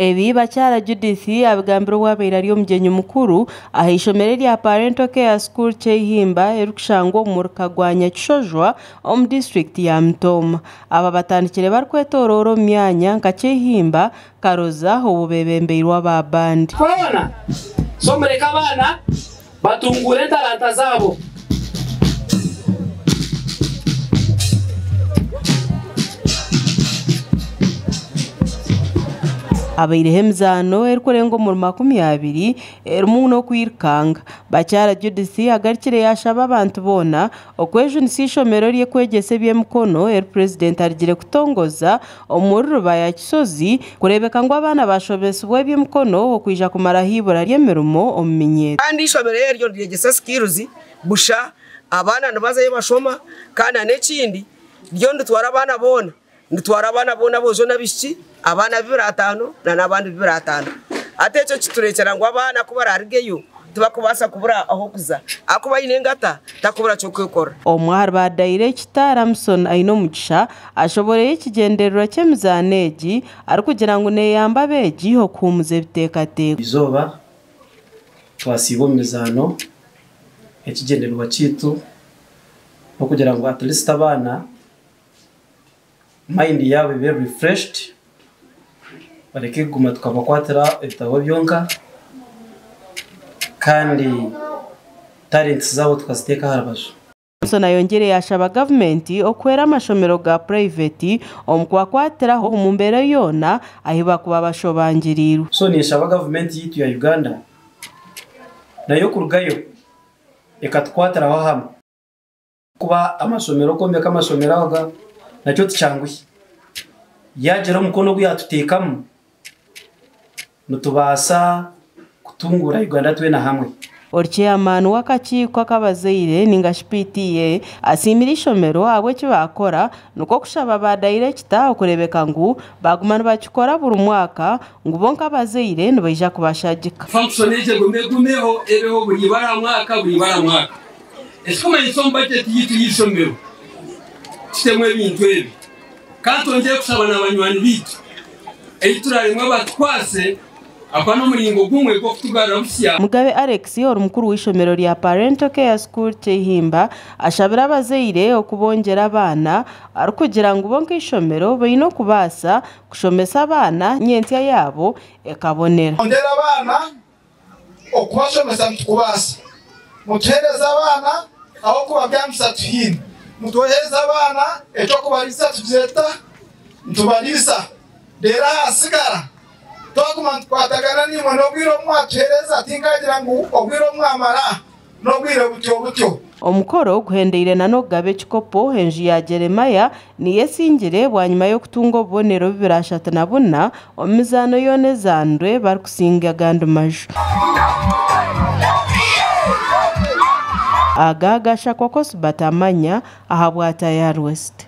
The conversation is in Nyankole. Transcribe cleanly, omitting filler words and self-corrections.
Ebi Bakyara Judith abigambire obu abaire ari omugyenyi mukuru aha ishomero erya Parental Care School Kyehimba erikushangwa omu muruka gwa Nyakishojwa omu disiturikiti ya Mitooma. Aba batandikire barikwetoroora omu myanya nka Kyehimba, Karoza obu beebembeirwe aba bandi. Twabona, so mureke abaana batunguure entaranta zaabo. Habaireho emizaano erikurenga omuri 20 erimu n'okwirukanga. Bakyara Judith agarukire yaashaba abantu boona okwejunisa eishomero ry'okwegyesa eby'emikono eri Purezidenti arugire kutongoza omuri Rubaya Kisozi kureebeka ngu abaana baashomesibwa eby'emikono okwija kumaraho eibura ry'emirimo omu minyeeto. Kandi eishomero eryo niryegyesa skills busha, abaana nibazayo bashoma kandi n'ekindi ryo niritwara abaana boona, niritwara abaana boona aboojo n'abaishiki, abaana b'ebiro ataano n'abandi b'ebiro ataano. Hati ekyo kitureetera ngu abaana ku baraarugeyo tibarikubaasa kubura ah'okuza ahakuba aine engata takubura ky'okwekora. Omwe ahari ba dayirekita Ramson Ainomugisha ashoboreire ekigyendererwa ky'emizaano egi arikugira ngu neeyamba abeegi okuhuumuza ebiteekateeko. Eizooba twasiiba omu mizaano, ekigyendererwa kyaitu n'okugira ngu at least abaana mind yaabo ebe refreshed bareke kuguma tukabakwatira ebitabo byonka kandi talents zaabo tukaziteeka aha rubaju. Johnson ayongyire yaashaba gavumenti okuhwera amashomero ga purayiveti omu kubakwatiraho omu mbeera yoona ahu bakuba bashobangiriirwe. So ninshaba gavumenti yaitu ya Uganda nayo kurugayo ekatukwatiraho hamwe. Kuba amashomero okwombeka amashomero aga nakyo tikyanguhi. Yaagira omukono ogu yaatuteekamu nitubaasa kutunguura Uganda twena hamwe. Ori ceyamaani w'akakiiko ak'abazaire ningashi PTA asiimire eishomero ahabw'eki baakora nikwo kushaba ba dayirekita okureebeka ngu baaguma nibakikora buri mwaka ngu bo nk'abazaire nibaija kubashagika. Function egyo egume egumeho ebeho buri ibara mwaka buri ibara mwaka. Ekikumanyisa omu bajeti yaitu y'eishomero tutemu ebintu ebi. Kandi twongyere kushaba na banywani baitu ei turaremwa batukwase ahakuba n'omuringo gumwe gw'okutugarura busya. Mugabe Alex ori mukuru w'eishomero rya Parental Care School Kyehimba ashabire abazaire okubongyera abaana arikugira ngu bo nk'eishomero baine okubaasa kushomesa abaana nyentsya yaabo ekabonera. Mwongyere abaana okubashomesa nitukubaasa. Mutuheereze abaana ah'okubabyamisa tuhaine. Mutuheereze abaana eky'okubariisa tugyeta nitubariisa. Reero ahasigara twaguma nitukwatagana naimwe n'obwire obu mwatuheereza tinkagira ngu obwire obu mwamara n'obwire butyo butyo. Omukoro guhendeire n'okugaba ekikopo enju ya Jeremiah niyo esingire bwanyima y'okutunga obubonero 234 omu mizaano yoona ezaanirwe barikusinga agandi maju. Aga gashakwa Kosbat Amanya ahabwa Tayari West.